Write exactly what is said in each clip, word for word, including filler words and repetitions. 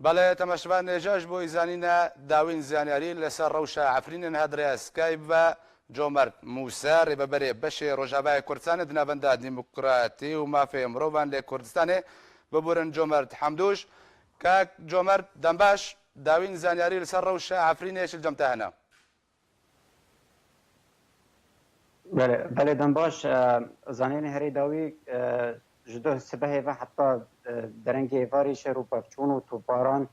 Belê, temaşevan, nêja ji bo îzanîna dawîn zanyarî li ser rewşa Efrînê niha di rêya Skype ve Comert Mûse, rêveberê beşê Rojavayê Kurdistanê di Navenda Demokratî û Mafê Mirovan lê Kurdistanê, biburin Comert Hemdûş. Kak Comert, dem baş, dawîn zanyarî li ser rewşa Efrînê çi li cem te hene? Belê, belê, dem baş. E, zanînê herî dawî, e, ji doh sibehê ve heta, e, derengê êvarî şer û pevçûn û topbaran,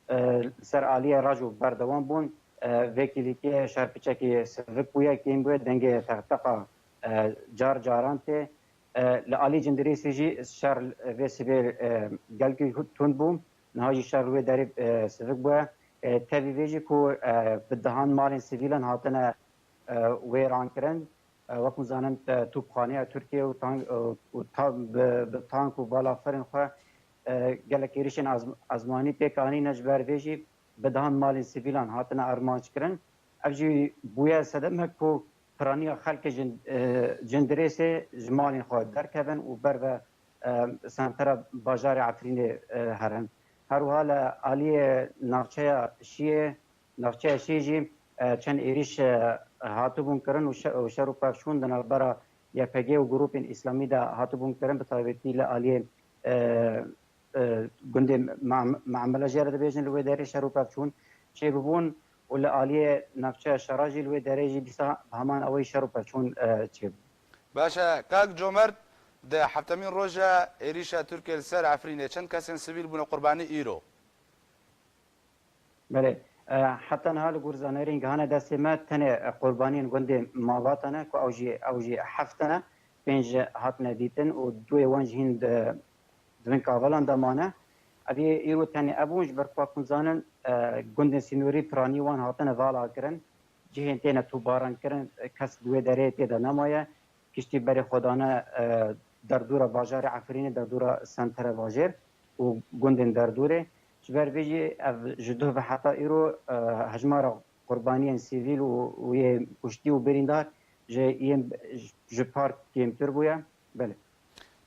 e, li ser aliyê Raco berdewam bûn. E, vê kîlîkê şer piçekî sivik bûye, kêm bûye, dengê teqteqa, e, car caran tê. E, li alî Cindirêsê jî şer vê sibê, e, gelkî tund bû. Niha jî şer li wê derê, e, sivik bûye. E, tevî vê jî ku, e, bi dehan malên sivîlan hatine, e, wêran kirin. E, wek hûn zanin, e, topxaneya Tirkiye û tank, e, û ta-, bi, bi tank û balafirên xwe, e, gelek êrişên azm-, azmanî pêk anîne, ji ber vê jî bi dehan malên sivîlan hatine armanc kirin. Ev jî bûye sedemek ku piraniya xelkê Cin-, e, Cindirêsê ji malên xwe derkevin û ber ve, e, sentera bajarê Efrînê, e, herin. Her wiha li aliyê navçeya Şiyê, navçeya Şiyê jî, e, çend êrîş, e, hatibûn kirin û şe-, û şer û pevçûn di navbera Y P G û grûpên îslamî de hatibûn kirin, bi taybetî li aliyê, e, e, gundê Ma-, Mamela jê re dibêjin, li wê derê şer û pevçûn çêbibûn û li aliyê navçeya Şera jî, li wê derê jî dîsa bi heman awayî şer û pevçûn, e, çêbû. Baş e, kak Comert, di heftemîn roja êrîşa Tirkiyê li ser Efrînê çend kesên sivîl bûne qurbanî îro? Belê. E, heta niha li gor zanayerên gihane destê me tenê, e, qurbaniyên gundê Malbata ne ku ew jî, ew jî heft tane, pênc hatine dîtin û duyê wan jî hîn di, di bin kavelan de mane. Ev ê îro tenê ev bûn, ji ber ku hûn zanin, e, gundên sînorî piranî wan hatine vala kirin, cihên têne topbaran kirin, e, kes di wê derê tê de nemaye. Giştî berê xwe dane, e, derdora bajarê Efrînê, derdora sentera bajêr û gundên derdorê. Ji ber vê jî ev ji duh ve heta îro, e, hejmara qurbaniyên sivîl û, û yê kuştî û birîndar ji yên, ji par kêmtir bûye. Belê.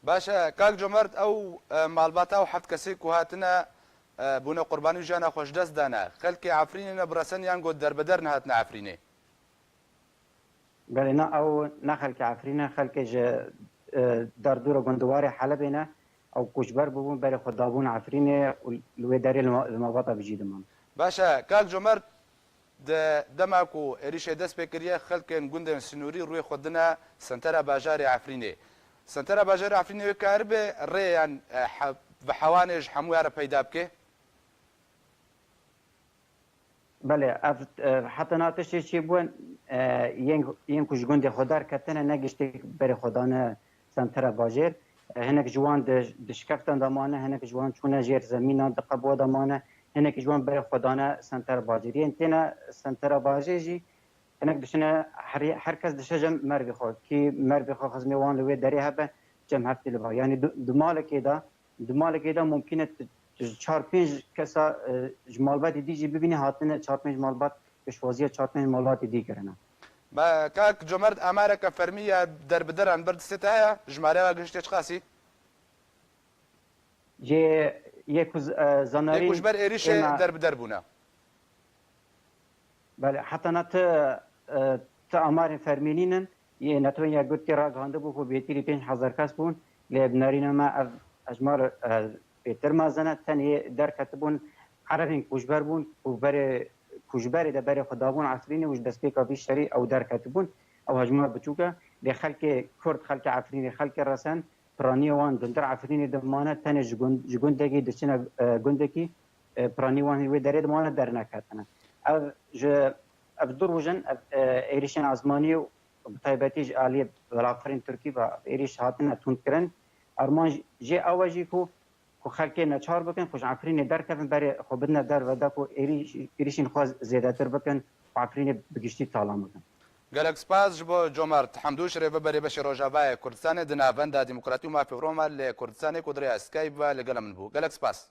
Baş e, kak Comert, ew, e, malbata û heft kesê ku hatine, e, bûne qurbanî û jiyana xwe ji dest dane, xelkê Efrînê ne bi resen yan ku derbeder nehatine Efrînê? Belê, na ew ne xelkê Efrîn e, xelkê ji, e, derdora gundewarê Helebê ne. Ew koçber bûbûn, berê xwe dabûn Efrînê û li wê derê li ma-, li malbata bi cî diman. Baş e, kak Comert, di dema ku êrîşê dest pê kiriye, xelkên gundên sînorî rûyê xwe dine sentera bajarê Efrînê. Sentera bajarê Efrînê wê karibe rê yan, e, he-, bi hewanê ji hemûya re peyda bike? Belê, ev, e, heta niha tiştê çêbûn, e, yên, yên ku ji gundê xwe derketine, ne giştî berê xwe dane sentera bajêr. E, hinek ji wan di, di şikeftan de mane, hinek ji wan çûne jêr zemînan, di qebwa de mane, hinek ji wan berê xwe dane sentera bajêr. Yên têne sentera bajêr jî, hinek diçine, her, her kes diçe cem mervê xwe. Kî mervê xwe xizmê wan li wê derê hebe, cem heftê li ba. Yanî di, di malekê de, di malekê de mumkîn e tu, tu çar pênc kesa, e, ji malbatê dî jî bibînî hatine, çar pênc malbat pêşwaziya çar pênc malbatê dî kirine. Me, kak Comert, amareke fermî ya derbideran ber destê te heye? Jimareya gihiştiye çiqasî? Yê, yê ku z-, e, zanayî Yê ku ji ber êrîşê êma derbder bûne. Belê, heta na ti, e, ti amarên fermî nînin. Yê netewên Yekgirtî ragihandibû ku bêtirî pênc hezar kes bûn. Lê bi nerîna me ev hejmar, e, bêtir mezin e. Tenê derketibûn Erebên koçber bûn ku berê, ku ji berê de berê xwe dabûn Efrînê û ji destpêka vî şerî ew derketibûn. Ew hejmar biçûk e. Lê xelkê Kurd, xelkê Efrînê, xelkê resen, piraniyê wan dundir Efrînê dimane, tenê ji gund, ji gundekî diçine, e, gundekî, e, piranî wan wê derê dimane, derneketine. Ev ji, ev du roj in, ev, e, êrîşên azmanî û bi taybetî ji aliyê balafirên Tirkî ve êrîş hatine tundkirin. Armanc jê ew e jî ku, ku xelkê neçar bikin, ku ji Efrînê derkevin, berê xwe bidine derve de ku êrîş, êrîşên xwe zêdetir bikin û Efrînê bi giştî talan bikin. Gelek spas ji bo Comert Hemdûş, rêveberê beşê Rojavayê Kurdistanê di Navenda Demokratî û Mafê Roma li Kurdistanê ku di rêya Skype ve li gel min bû. Gelek spas.